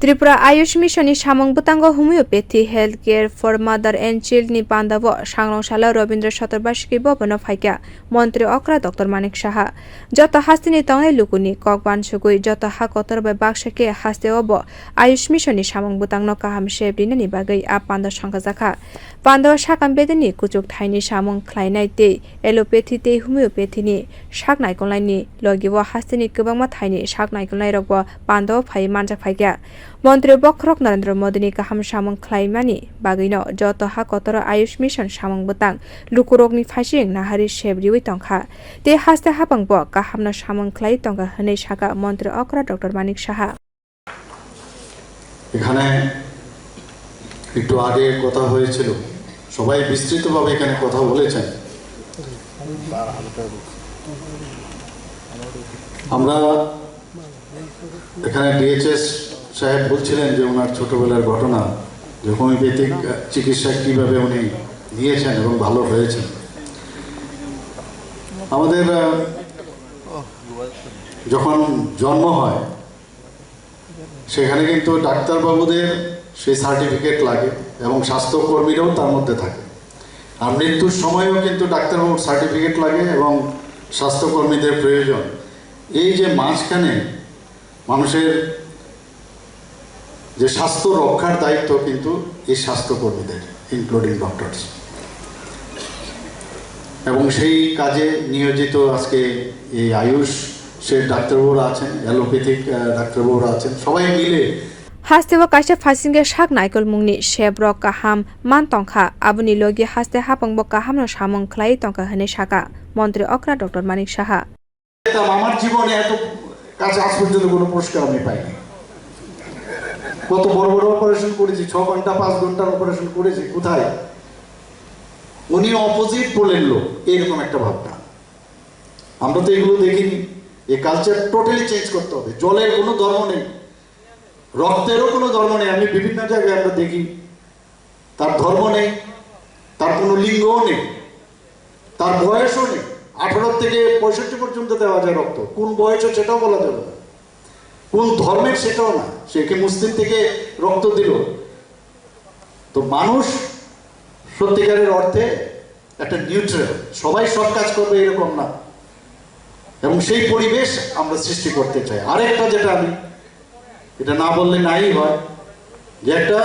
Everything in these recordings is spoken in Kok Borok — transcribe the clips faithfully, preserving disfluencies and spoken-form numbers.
Tripura Ayush Mission ni samung bwtango Homeopathy Healthcare for Mother and Child ni pandao sangrong salo Rabindra Chaturvasiki bhavan o phaikha Montri okra Doctor Manik Saha. Joto hasteni tongnai lukuni kok bansugwi joto ha kotor bai baksa khe hasteo bo Ayush Mission ni samung bwtangno kaham shape rinani bagwi a panda songkhajakha. Pandao sakam bedeni kuchuk thaini samung khlainai tei allopathy tei homeopathy ni sak naikolnaini logi o hasteni kwbangma thaini sak naikolnairokbo pandao phaiwi manjak phaikha. Montri bokhorok Narendra Modini kaham samung khlaimani bagwino joto ha kotoro Ayush Mission samung bwtang lukurokni phaising nahari sep riwi tongkha. Tei haste hapangbo kahamno samung khlai tongkha hwnwi sakha Montri okra Doctor Manik Saha. এখানে একটু আগে কথা হয়েছিল, সবাই বিস্তৃতভাবে এখানে কথা বলেছেন। আমরা এখানে ডিএইচএস সাহেব বলছিলেন যে ওনার ছোটবেলার ঘটনা, যে হোমিওপ্যাথিক, আহ, চিকিৎসা কিভাবে উনি নিয়েছেন এবং ভালো হয়েছেন। আমাদের, আহ, যখন জন্ম হয়, সেখানে কিন্তু ডাক্তারবাবুদের সেই সার্টিফিকেট লাগে এবং স্বাস্থ্যকর্মীরাও তার মধ্যে থাকে। আর মৃত্যুর সময়ও কিন্তু ডাক্তারবাবুর সার্টিফিকেট লাগে এবং স্বাস্থ্যকর্মীদের প্রয়োজন। এই যে মাঝখানে মানুষের যে স্বাস্থ্য রক্ষার দায়িত্ব কিন্তু এই স্বাস্থ্যকর্মীদের, ইনক্লুডিং ডক্টরস। এবং সেই কাজে নিয়োজিত আজকে এই আয়ুষের ডাক্তারবাবুরা আছেন, অ্যালোপ্যাথিক, আহ, ডাক্তারবাবুরা আছেন, সবাই মিলে Hasteo kaisa phaisingkhe sak naikolmungni seprok kaham man tongkha, aboni logi haste hapangbo kahamno samung khlaiwi tongkha hwnwi sakha Montri okra Doctor Manik Saha. এটা আমার জীবনে এত কাছে আজ পর্যন্ত কোনো পুরস্কার আমি পাইনি। কত বড় বড় অপারেশন করেছি, ছ ঘন্টা, পাঁচ ঘন্টার অপারেশন করেছি, কোথায়? উনি অপোজিট পোলের লোক, এইরকম একটা ভাবনা। আমরা তো এগুলো দেখিনি। এই কালচার টোটালি চেঞ্জ করতে হবে। জলের কোনো ধর্ম নেই, রক্তেরও কোনো ধর্ম নেই। আমি বিভিন্ন জায়গায় আমরা দেখি, তার ধর্ম নেই, তার কোনো লিঙ্গও নেই, তার বয়সও নেই। আঠারো থেকে পঁয়ষট্টি পর্যন্ত দেওয়া যায় রক্ত, কোন বয়সে সেটাও বলা যাবে না, কোন ধর্মের সেটাও না। সে কি মুসলিম থেকে রক্ত দিল? তো মানুষ সত্যিকারের অর্থে একটা নিউট্রাল, সবাই সব কাজ করবে এরকম না। এবং সেই পরিবেশ আমরা সৃষ্টি করতে চাই। আরেকটা যেটা আমি, এটা না বললে নাই হয়, যে একটা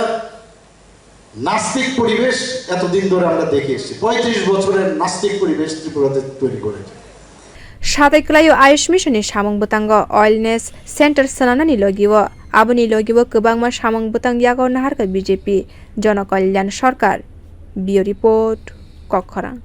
নাস্তিক পরিবেশ এতদিন ধরে আমরা দেখে এসেছি, পঁয়ত্রিশ বছরের নাস্তিক পরিবেশ ত্রিপুরাতে তৈরি করেছে। Satai kwlaio Ayush Mission ni samung bwtango wellness center swnamnani logio, aboni logio kwbangma samung bwtang yago naharkha B J P Jonokalyan Sarkar. Bureau Report, Kokkhorang.